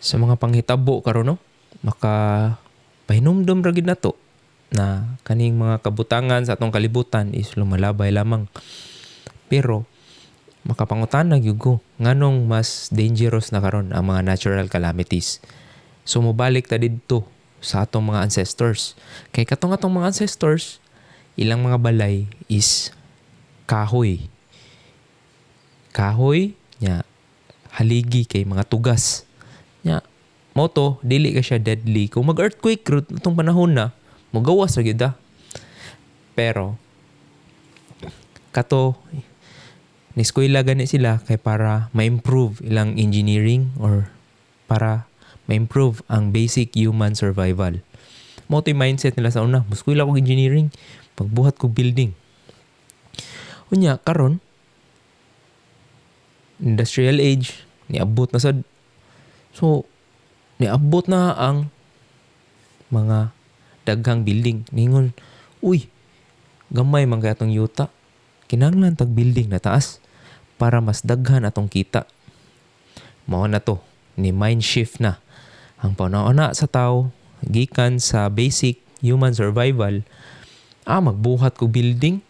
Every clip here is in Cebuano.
Sa mga panghitabo karon, no, maka pahinumdom ra gid nato na kaning mga kabutangan sa atong kalibutan is lumalabay lamang. Pero makapangutana gyud ko nganong mas dangerous na karon ang mga natural calamities. So mobalik ta didto sa atong mga ancestors. Kay katong atong mga ancestors, ilang mga balay is kahoy. Kahoy nya haligi kay mga tugas. Nya mao to, dili ka siya deadly. Kung mag-earthquake ro atong panahon na, mogawas ra gyud ah. Pero kato ni-eskwela gani sila kay para ma-improve ilang engineering or para ma-improve ang basic human survival. Mao to'y mindset nila sa una, moskwela kog engineering, pagbuhat kog building. Unya karon industrial age niabot na sad. So niabot na ang mga daghang building. Ningon, "Uy, gamay man kay atong yuta. Kinahanglan tag building na taas para mas daghan atong kita." Mao na to, ni mind shift na ang panahon sa tao gikan sa basic human survival, magbuhat ko building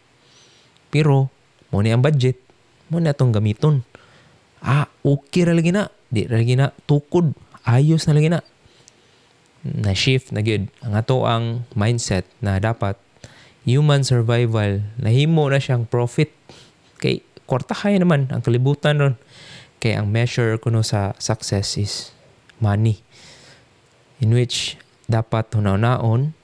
pero mo ni ang budget mo ni atong gamiton. Okay ra lagi na, di ra lagi na tukod, ayos na lagi na. Na shift na gyud ang ato ang mindset na dapat human survival nahimo na siyang profit kay kwartahay naman ang kalibutan ron, kay ang measure kuno sa success is money, in which dapat hunahunaon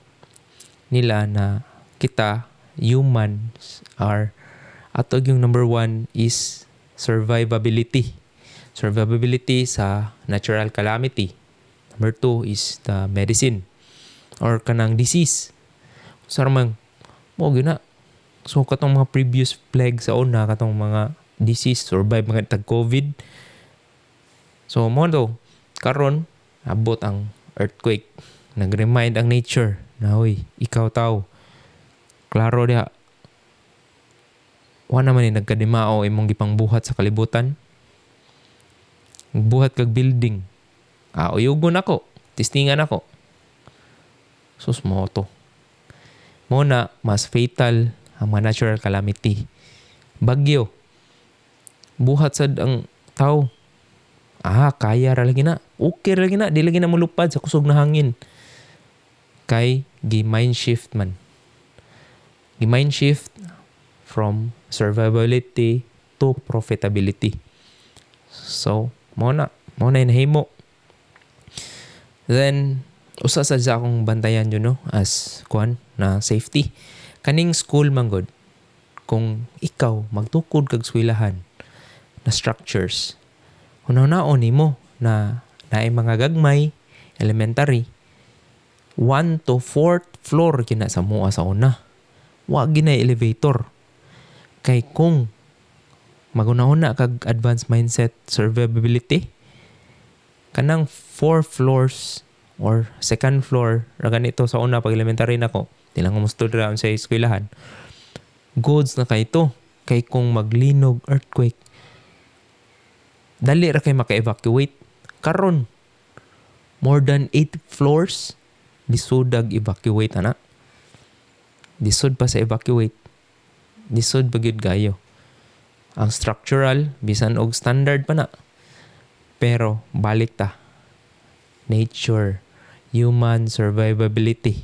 nila na kita humans are ato yung number one is survivability, survivability sa natural calamity. Number two is the medicine or kanang disease sa man mo gyud na. So katong mga previous plague sa una, katong mga disease, survive mga tag COVID. So mo to karon abot ang earthquake, nag-remind ang nature na, "Hoy, ikaw tao, klaro diha, wa naman ni nagkadimao imong gipangbuhat sa kalibutan. Buhat kag building, uyugon ako, testingan ako." Sus, mo to mo na mas fatal ang mga natural calamity. Bagyo, buhat sad ang tao, kaya ra lagi na, okay ra lagi na, di lagi na mulupad sa kusog na hangin, kay gi mind shift man, gi mind shift from survivability to profitability. So mo na nahimo. Then usa sa akong bantayan yun, no, as kuan na safety kaning school man gud. Kung ikaw magtukod kag eskwelahan na structures, hunahunaon nimo na naay mga gagmay, elementary, 1 to 4th floor kina sa mua sa una. Wa ginay elevator. Kay kung magunahuna kag advanced mindset survivability, kanang 4 floors or second floor ra ganito sa una pag elementary nako, di lang ko ra sa eskwelahan, goods na kay to. Kay kung maglinog, earthquake, dali ra kay maka-evacuate. Karon more than 8 floors, lisudag evacuate ana, lisod pa sa evacuate, lisod pa gyud kayo ang structural bisan og standard pa na. Pero balik ta nature, human survivability.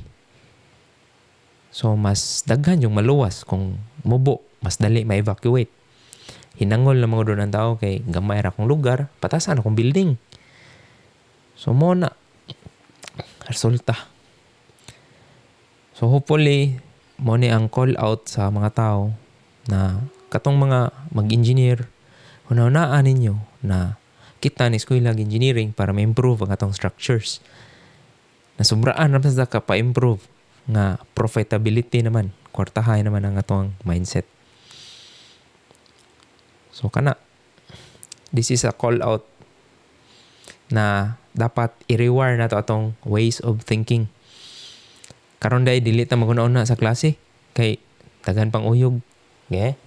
So mas daghan yung maluwas kung mubo, mas dali ma-evacuate. Hinangol na mga doon ang tao kay gamay ra akong lugar, patasan akong building. So mo na resulta. So hopefully mo ni ang call out sa mga tao na katong mga mag-engineer, hunahunaan ninyo na kita ni eskwela engineering para ma-improve ang atong structures. Nasubraan ra sa ka pa-improve nga profitability naman, kwartahay naman ang atong mindset. So kana, this is a call out na dapat i-rewire nato atong ways of thinking. Karon dai dili ta maguna-una sa klase kay daghan pang uyog. Okay?